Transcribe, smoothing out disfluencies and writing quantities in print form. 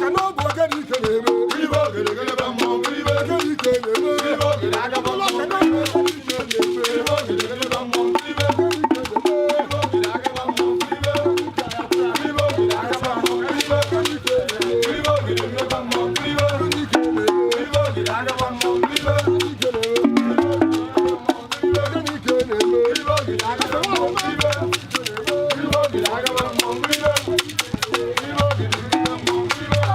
Maka na ọ bụ ogene ike na-eme. Kiribe ogene gịrịbe mmọnwụ kiribe. Ogene ike na-eme. Kiribe ogene agaba Ụlọ mmọnwụ. ka na ọ bụ ogene ike na-eme. Kiribe ogene gịrịbe mmọnwụ kiribe. Kiribe ogene agaba mmọnwụ kiribe. Kiribe ogene agaba mmọnwụ kiribe. Kiribe ogene gịrịbe mmọnwụ kiribe. Kiribe ogene agaba mmọnwụ kiribe. Ogene ike na-eme. Kiribe ogene agaba mmọnwụ kiribe. Kiribe ogene agaba mmọnwụ kiribe. Kiribe ogene gịrịbe mmọnwụ kiribe.